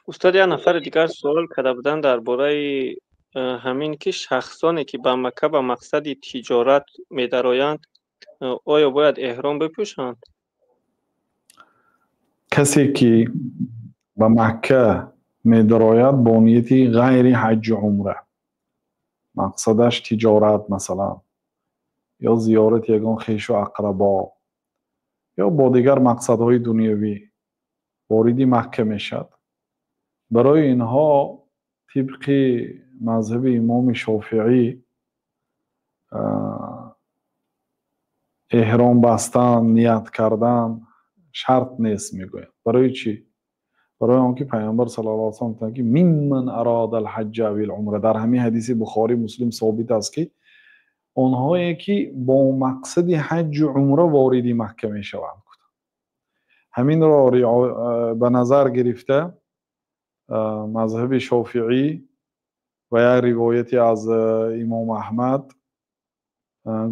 Устод, як нафари дигар суол карда буданд дар бораи ҳамин ки шахсоне ки ба Макка ба мақсади тиҷорат медароянд, оё бояд эҳром бипӯшанд? Касе ки ба Макка медарояд бо нияти ғайри ҳаҷҷу умра, мақсадаш тиҷорат масалан, ё зиёрати ягон хешу ақрабо, ё бо дигар мақсадҳои дунявӣ вориди Макка мешавад, барои инҳо тибқи мазҳаби имоми Шофиӣ эҳром бастан, ният кардан шарт нест, мегӯянд. Барои чӣ? Барои он ки Пайғамбар саллаллоҳу алайҳи васаллам гуфтанд, ки мимман арада алҳаҷҷа авил умра. Дар ҳамин ҳадиси Бухорӣ, Муслим собит аст, ки онҳое ки бо мақсади ҳаҷҷу умра вориди Макка мешаванд. Ҳаминро ба назар гирифта мазҳаби Шофиӣ ва як ривояте аз имом Аҳмад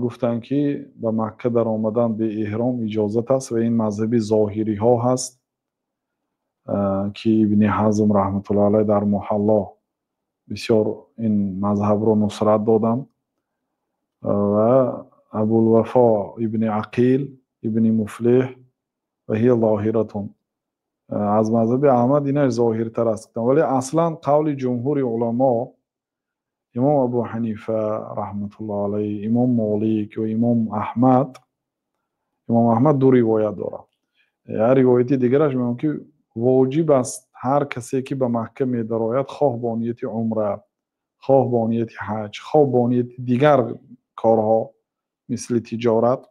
гуфтанд, ки ба Макка даромадан беэҳром иҷозат аст ва ин мазҳаби зоҳириҳо ҳаст, ки Ибни Ҳазм раҳматуллоҳи алайҳ дар Муҳалло бисёр ин мазҳабро нусрат доданд ва Абулвафо ибни Ақил, ибни Муфлиҳ ва ҳия зоҳиратун. Аз мазҳаби Аҳмад инаш зоҳиртар аст, вале аслан қавли ҷумҳури уламо, имом Абу Ҳанифа раҳматуллоҳи алайҳ, имом Молик ва имом Аҳмад. Имом Аҳмад ду ривоят дорад. Як ривояти дигараш мегӯяд, ки воҷиб аст ҳар касе ки ба Макка медарояд, хоҳ бо нияти умра, хоҳ бо нияти ҳаҷ, хоҳ бо нияти дигар корҳо мисли тиҷорат,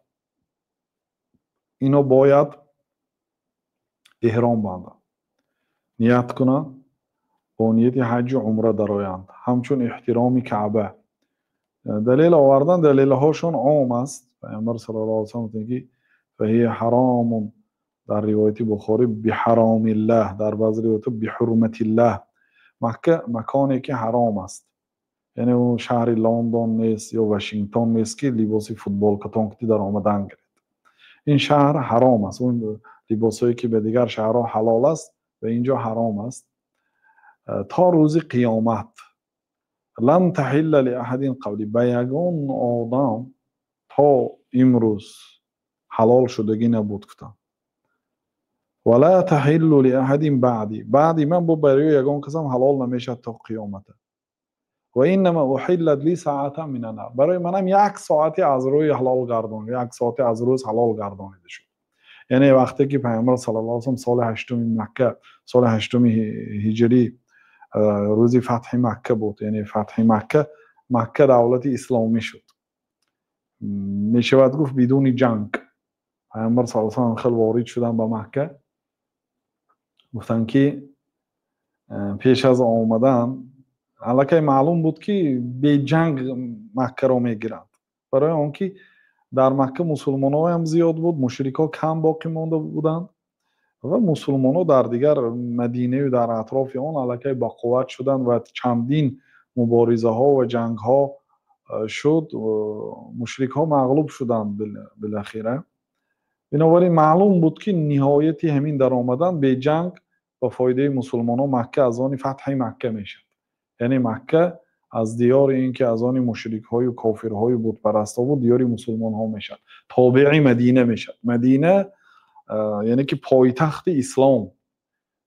ино бояд эҳром банданд, ният кунанд, бо нияти ҳаҷу умра дароянд, ҳамчун эҳтироми Каъба. Далел овардан, далелҳошон ом аст. Пайғамбар саллаллоҳу алайҳи васаллам гуфтанд, ки фаҳия ҳаромун, дар ривояти Бухорӣ биҳаромиллаҳ, дар баъзе ривоятҳо биҳурматиллаҳ. Макка маконе ки ҳаром аст, яъне ӯ шаҳри Лондон нест ё Вашингтон нест, ки либоси футболкатон ки дар омадан гиред. Ин шаҳр ҳаром аст. Он либосҳое ки ба дигар шаҳрҳо ҳалол аст, ба инҷо ҳаром аст то рӯзи қиёмат. Лам таҳилла лиаҳадин қабли, ба ягон одам то имрӯз ҳалол шудагӣ набуд, гуфтанд. Ва ла таҳиллу лиаҳадин баъди, баъди ман бо барои ягон касам ҳалол намешавад то қиёмата. Ва иннама уҳиллат ли саатан мин аннар, барои манам як соати аз рӯи ҳалол гардон, як соати аз рӯз ҳалол гардонида шуд. Яъне вақте ки Пайғамбар саллаллоҳу алайҳи васаллам соли ҳаштуми Макка, соли ҳаштуми ҳиҷрӣ, рӯзи фатҳи Макка буд, яъне фатҳи Макка, Макка давлати исломӣ шуд, мешавад гуфт бидуни ҷанг. Пайғамбар саллаллоҳу алайҳи васаллам хел ворид шуданд ба Макка, гуфтанд ки пеш аз омадан аллакай маълум буд, ки беҷанг Маккаро мегиранд, барои он ки дар Макка мусулмонҳоям зиёд буд, мушрикҳо кам боқӣ монда буданд ва мусулмонҳо дар дигар Мадинаю дар атрофи он аллакай бақувват шуданд ва чандин муборизаҳо ва ҷангҳо шуд, мушрикҳо мағлуб шуданд билахира. Бинобар ин маълум буд, ки ниҳояти ҳамин даромадан беҷанг ба фоидаи мусулмонҳо Макка аз они фатҳи Макка мешавад. Яъне Макка аз диёри ин ки аз они мушрикҳою кофирҳою бутпарастҳо буд, диёри мусулмонҳо мешавад, тобеи Мадина мешавад. Мадина яъне ки пойтахти ислом,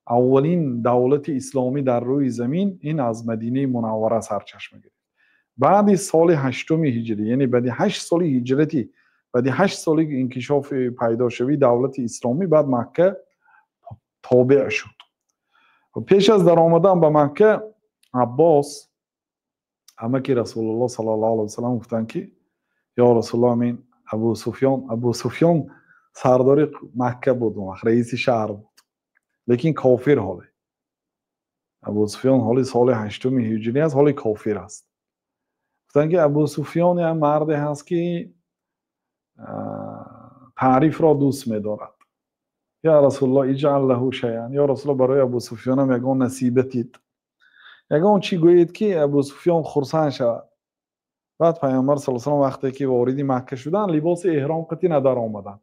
аввалин давлати исломӣ дар рӯи замин ин аз Мадинаи Мунаввара сарчашма гирифт. Баъди соли ҳаштуми ҳиҷрӣ, яъне баъди 8 соли ҳиҷрати, баъди 8 соли инкишофи пайдошавии давлати исломӣ, баъд Макка тобеъ шуд. Пеш аз даромадан ба Макка Аббос, амаки Расулуллоҳ саллаллоҳу алайҳи васаллам, гуфтанд, ки ё Расулуллоҳ, мин Абу Суфён. Абу Суфён сардори Макка буд, он вақт раиси шаҳр буд, лекин кофир ҳоле. Абу Суфён ҳоли соли ҳаштуми ҳиҷрӣ аст, ҳоли кофир аст. Гуфтанд, ки Абу Суфён як марде ҳаст, ки таърифро дӯст медорад. Ё Расулуллоҳ, иҷъал лаҳу шайъан, ё Расулуллоҳ, барои Абу Суфёнам ягон насибатид, ягон чӣ гӯед, ки Абу Суфён хурсанд шавад. Баъд Пайғамбар саллаллоҳу алайҳи васаллам вақте ки вориди Макка шуданд, либоси эҳром қатӣ надаромаданд,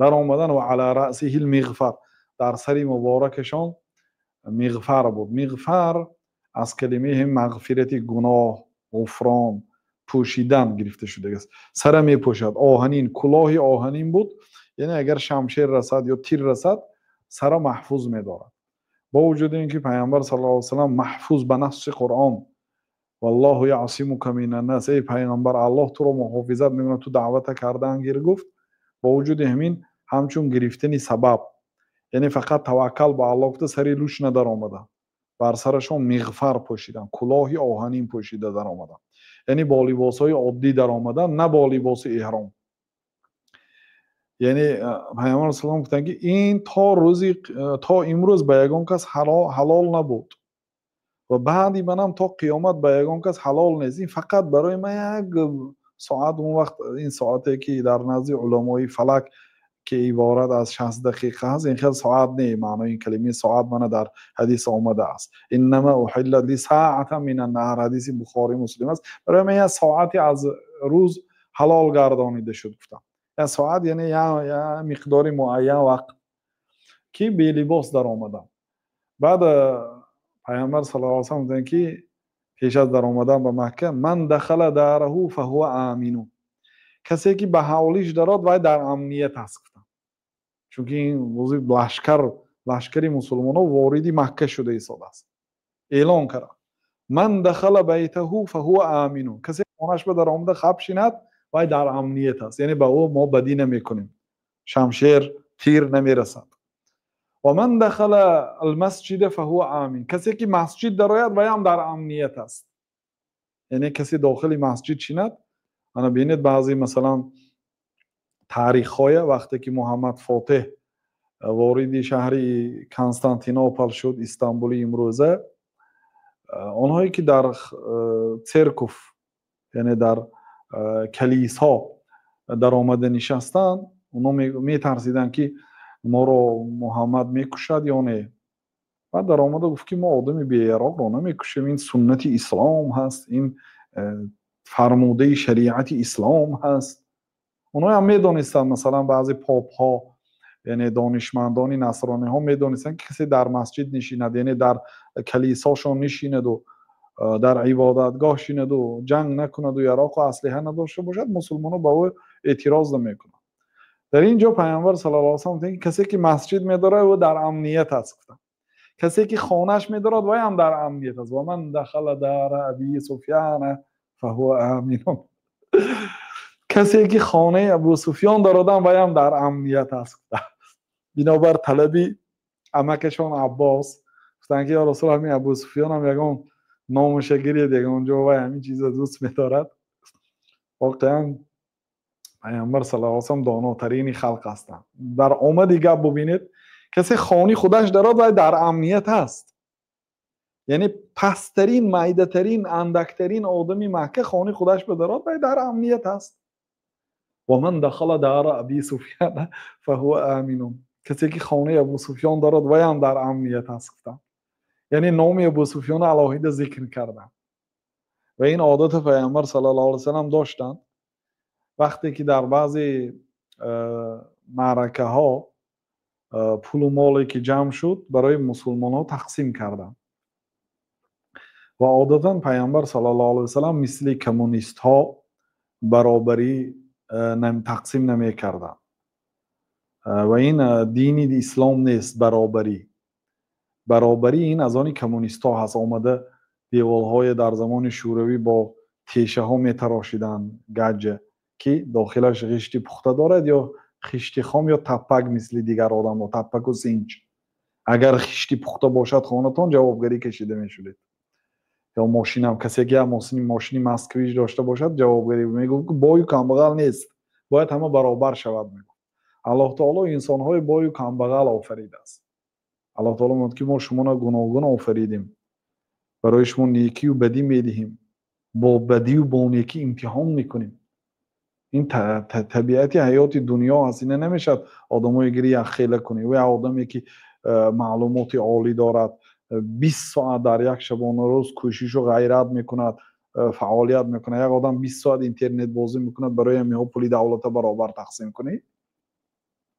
даромадан ва ала раъсиҳил миғфар, дар сари муборакашон миғфар буд. Миғфар аз калимаи мағфирати гуноҳ, ғуфрон, пӯшидан гирифта шудааст. Сара мепӯшад, оҳанин, кулоҳи оҳанин буд, яъне агар шамшер расад ё тир расад, сара маҳфуз медорад. Бо вуҷуди ин ки пайғамбар саллаллоҳу алайҳи васаллам маҳфуз ба насси Қуръон, валлоҳу яъсимука минан-нас, эй пайғамбар, Аллоҳ туро муҳофизат мекунад, ту даъвата кардан гир гуфт. Бо вуҷуди ҳамин ҳамчун гирифтани сабаб, яъне фақат таваккал ба Аллоҳ гуфта сари лӯш надаромаданд, бар сарашон миғфар пӯшиданд, кулоҳи оҳанин пӯшида даромаданд, яъне бо либосҳои оддӣ даромаданд, на бо либоси эҳром. Яъне пайғамбар саллаллоҳу алайҳи васаллам гуфтанд ки ин то рӯзи то имрӯз ба ягон кас ҳалол набуд ва баъди манам то қиёмат ба ягон кас ҳалол нест. Ин фақат барои ман як соат, он вақт ин соате ки дар назди уламои фалак ки иборат аз 60 дақиқа ҳаст, ин хел соат не, маънои ин калимаи соат мана дар ҳадис омадааст. Иннама уҳиллат ли саатан мин аннаҳар, ҳадиси Бухори Муслим аст. Барои ман як соате аз рӯз ҳалол гардонида шуд гуфтам. Як соат яъне як миқдори муайян вақт ки белибос даромадам. Баъд пайғамбар саллаллоҳу алайҳи васаллам гуфтанд ки пеш аз даромадан ба Макка, ман дахала дараҳу фаҳува амину, касе ки ба ҳавлиш дарод вай дар амният аст гуфтам. Чунки ин рӯзи лашкари мусулмонҳо вориди Макка шуда истодааст. Эълон кард: ман дахала байтаҳу фаҳува амину, касе хонаш ба даромада хаб шинад вай дар амният аст, яъне ба ӯ мо бадӣ намекунем, шамшер тир намерасад. Ва ман дахала алмасҷида фаҳува амин, касе ки масҷид дарояд вай ҳам дар амният аст, яъне касе дохили масҷид шинад. Ана бинед баъзе масалан таърихҳоя, вақте ки Муҳаммад Фотеҳ вориди шаҳри Константинопол шуд, Истанбули имрӯза, онҳое ки дар церков, яъне дар калисо даромада нишастанд, онҳо метарсиданд ки моро Муҳаммад мекушад ё не. Баъд даромада гуфт ки мо одами беяроқро намекушем, ин суннати ислом ҳаст, ин фармудаи шариати ислом ҳаст. Онҳоям медонистанд, масалан баъзе попҳо, яъне донишмандони насрониҳо медонистанд ки касе дар масҷид нишинад, яъне дар калисошон нишинаду дар ибодатгоҳ шинаду ҷанг накунаду яроқу аслиҳа надошта бошад, мусулмонҳо ба ӯ эътироз намекунанд. Дар ин ҷо пайғамбар саллаллоҳу алайҳи васаллам гуфтанд ки касе ки масҷид медорад ӯ дар амният аст гуфтанд, касе ки хонаш медорад вай ҳам дар амният аст. Ва ман дахала дара аби суфяна фаҳува аминун, касе ки хонаи Абу Суфён дародам вай ҳам дар амният аст гуфтанд. Бинобар талаби амакашон Аббос гуфтанд ки ё Расул, ҳамин Абу Суфён ҳам ягон номаша гиред, ягон ҷо вай ҳамин чиза дӯст медорад. Воқеан пайғамбар саллаллоҳу алайҳи васаллам донотарини халқ ҳастанд. Дар омади гап бубинед, касе хони худаш дарод вай дар амният аст, яъне пасттарин, майдатарин, андактарин одами Макка хони худаш ба дарод вай дар амният аст. Ва ман дахала дара аби суфяна фаҳува аминун, касе ки хонаи Абу Суфён дарод вай ҳам дар амният аст гуфтанд. Яъне номи Абу Суфёнро алоҳида зикр карданд. Ва ин одати пайғамбар саллаллоҳу алайҳи васаллам доштанд. Вақте ки дар баъзе маъракаҳо пулу моле ки ҷамъ шуд барои мусулмонҳо тақсим карданд. Ва одатан пайғамбар саллаллоҳу алайҳи васаллам мисли коммунистҳо баробарӣ тақсим намекарданд. Ва ин дини ислом нест баробарӣ. Баробарӣ ин аз они коммунистҳо ҳаст. Омада деворҳое дар замони Шӯравӣ бо тешаҳо метарошиданд гаҷа ки дохилаш ғишти пухта дорад ё хишти хом ё таппак, мисли дигар одамҳо, таппаку синҷ. Агар хишти пухта бошад хонатон, ҷавобгарӣ кашида мешудед. Ё мошинам, касе ки мошини Москвич дошта бошад, ҷавобгарӣ мегуфт, бою камбағал нест, бояд ҳама баробар шавад, мегуфт. Аллоҳ таоло инсонҳои бою камбағал офаридааст. Аллоҳ таоло мегӯяд ки мо шуморо гуногун офаридем, барои шумо некию бадӣ медиҳем, бо бадию бо некӣ имтиҳон мекунем. Ин табиати ҳаёти дунё аст. Ина намешавад одамое гири якхела кунӣ. Ӯ як одаме ки маълумоти олӣ дорад, 20 соат дар як шабонарӯз кӯшишу ғайрат мекунад, фаъолият мекунад. Як одам 20 соат интернет бозӣ мекунад, барои ҳаминҳо пули давлата баробар тақсим кунӣ?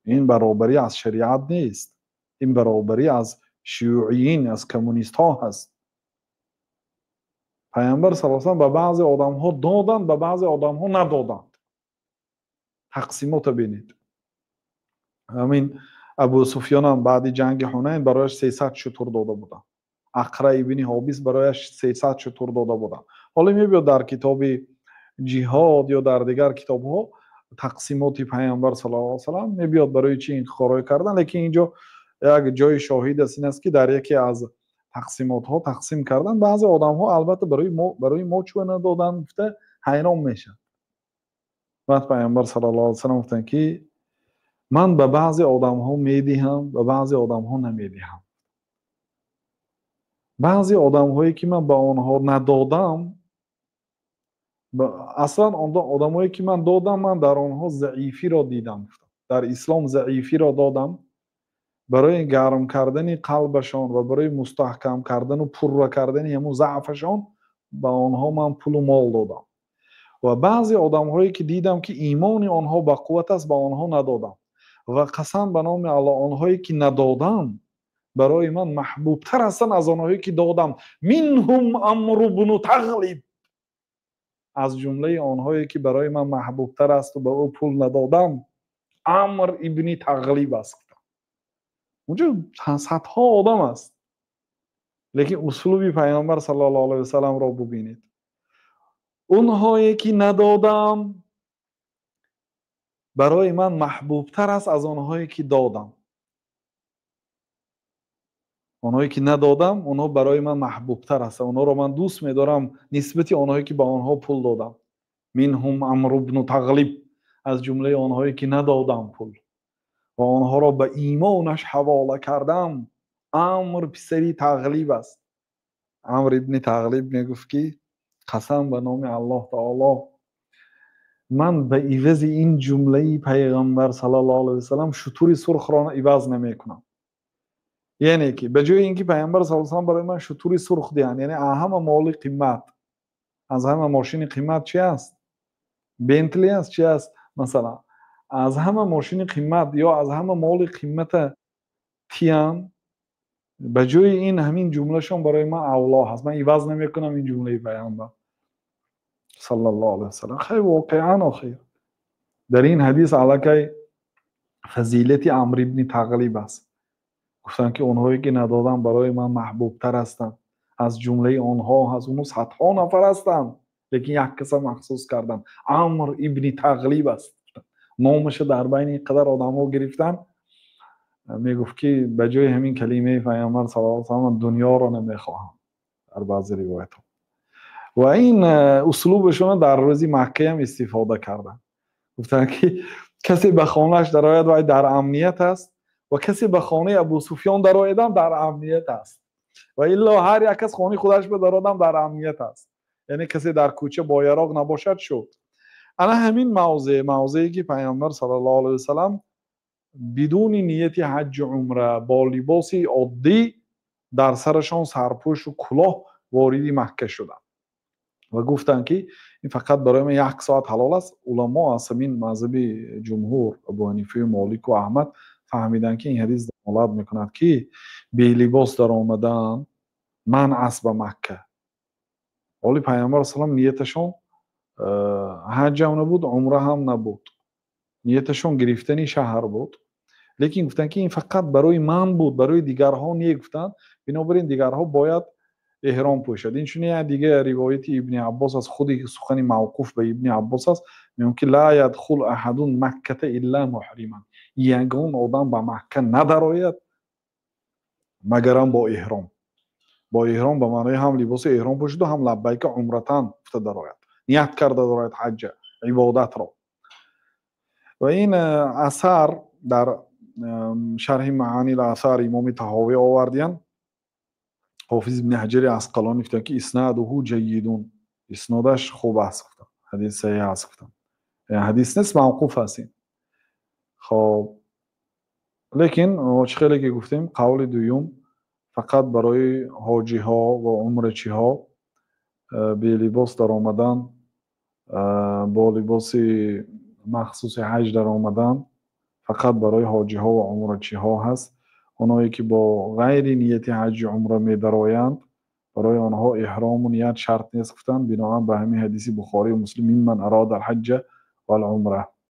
Ин баробарӣ аз шариат нест, ин баробарӣ аз шиюъиин, аз коммунистҳо ҳаст. Пайғамбар саллаллоҳу алайҳи васаллам ба баъзе одамҳо доданд, ба баъзе одамҳо надоданд. Тақсимотро бинед. Ҳамин Абу Суфён ҳам баъди ҷанги Ҳунайн барояш 300 шутур дода буданд. Ақра ибни Ҳобис барояш 300 шутур дода буданд. Ҳоло мебиёд дар китоби ҷиҳод ё дар дигар китобҳо тақсимоти пайғамбар саллаллоҳу алайҳи васаллам мебиёд барои чӣ ин корҳое кардан, лекин инҷо як ҷои шоҳид аст, ин аст ки дар яке аз тақсимотҳо тақсим кардан баъзе одамҳо албатта барои мо чӯ надоданд гуфта ҳайрон мешаванд. Баъд пайғамбар саллаллоҳу алайҳи васаллам гуфтанд ки ман ба баъзе одамҳо медиҳам, ба баъзе одамҳо намедиҳам. Баъзе одамҳое ки ман ба онҳо надодам, аслан одамҳое ки ман додам, ман дар онҳо заифиро дидам, дар ислом заифиро додам барои гарм кардани қалбашон ва барои мустаҳкам кардану пурра кардани ҳамун заъфашон ба онҳо ман пулу мол додам. Ва баъзе одамҳое ки дидам ки имони онҳо ба қувват аст, ба онҳо надодам. Ва қасам ба номи Аллоҳ, онҳое ки надодам барои ман маҳбубтар ҳастанд аз онҳое ки додам. Минҳум Амру бну Тағлиб, аз ҷумлаи онҳое ки барои ман маҳбубтар асту ба ӯ пул надодам, Амр ибни Тағлиб аст. Унҷо садҳо одам аст, лекин услуби пайғамбар саллаллоҳу алайҳи васалламро бубинед. Онҳое ки надодам барои ман маҳбубтар аст аз онҳое ки додам. Онҳое ки надодам, онҳо барои ман маҳбубтар ҳастанд, онҳоро ман дӯст медорам нисбати онҳое ки ба онҳо пул додам. Минҳум Амру бну Тағлиб, аз ҷумлаи онҳое ки надодам пул ва онҳоро ба имонаш ҳавола кардам, Амр писари Тағлиб аст. Амр ибни Тағлиб мегуфт ки қасам ба номи Аллоҳ таоло, ман ба ивази ин ҷумлаи пайғамбар саллаллоҳу алайҳи васаллам шутури сурхро иваз намекунам. Яъне ки ба ҷои ин ки пайғамбар саллаллоҳу алайҳи васаллам барои ман шутури сурх диҳанд, яъне аз ҳама моли қимат, аз ҳама мошини қимат чи аст? Бентли аст, чи аст? Масалан, аз ҳама мошини қимат ё аз ҳама моли қимата тиян, ба ҷои ин ҳамин ҷумлашон барои ман авло ҳаст, ман иваз намекунам ин ҷумлаи пайғамбар саллаллоҳу алайҳи васаллам. Хай, воқеан охир дар ин ҳадис аллакай фазилати Амр ибни Тағлиб аст. Гуфтанд ки онҳое ки надодам барои ман маҳбубтар ҳастанд, аз ҷумлаи онҳо ҳаст, онҳо садҳо нафар ҳастанд, лекин як каса махсус карданд, Амр ибни Тағлиб аст. Номаша дар байни ин қадар одамҳо гирифтан. Мегуфт ки ба ҷои ҳамин калимаи пайғамбар саллаллоҳу алайҳи васаллам дунёро намехоҳам, дар баъзе ривоятҳо. Ва ин услубашонро дар рӯзи Маккаям истифода карданд. Гуфтанд ки касе ба хонааш дарояд, вай дар амният аст, ва касе ба хонаи Абу Суфён дароядам дар амният аст, ва илло ҳар як кас хонаи худаш ба дародам дар амният аст. Яъне касе дар кӯча бо яроқ набошад шуд. Ана ҳамин мавзеъ, мавзее ки пайғамбар саллаллоҳу алайҳи васаллам бидуни нияти ҳаҷҷу умра бо либоси оддӣ дар сарашон сарпӯшу кулоҳ вориди Макка шуданд ва гуфтанд ки ин фақат барои ман як соат ҳалол аст. Уламо аз ҳамин мазҳаби ҷумҳур, Абу Ҳанифаю Молику Аҳмад фаҳмиданд ки ин ҳадис далолат мекунад ки белибос даромадан манъ аст ба Макка. Ҳоли пайғамбар саллам нияташон ҳаҷ ҳам набуд, умра ҳам набуд, нияташон гирифтани шаҳр буд, лекин гуфтанд ки ин фақат барои ман буд, барои дигарҳо не гуфтанд. Бинобар ин дигарҳо бояд эҳром пӯшад. Инчунин як дигар ривояти Ибни Аббос аз худи сухани мавқуф ба Ибни Аббос аст, мегӯянд ки ла ядхул аҳадун макката илла муҳриман, ягон одам ба Макка надарояд магарам бо эҳром. Бо эҳром ба маънои ҳам либоси эҳром пӯшиду ҳам лаббайка умратан гуфта дарояд, ният карда дарояд ҳаҷҷа, ибодатро. Ва ин асар дар шарҳи маъанил асар имоми Таҳовӣ овардиянд. Ҳофиз ибни Ҳаҷари Асқалонӣ гуфтанд ки иснадуҳу ҷайидун, иснодаш хуб аст гуфтанд, ҳадис саҳиҳ аст гуфтанд. Ҳадис нест, мавқуф аст ин. Хоб, лекин чӣ хеле ки гуфтем, қавли дуюм фақат барои ҳоҷиҳо ва умрачиҳо белибос даромадан, бо либоси махсуси ҳаҷ даромадан фақат барои ҳоҷиҳо ва умрачиҳо ҳаст. Оное ки бо ғайри нияти ҳаҷи умра медароянд, барои онҳо эҳрому ният шарт нест, гуфтанд, биноан ба ҳамин ҳадиси Бухорию Муслим: ممن أراد الحج والعمرة.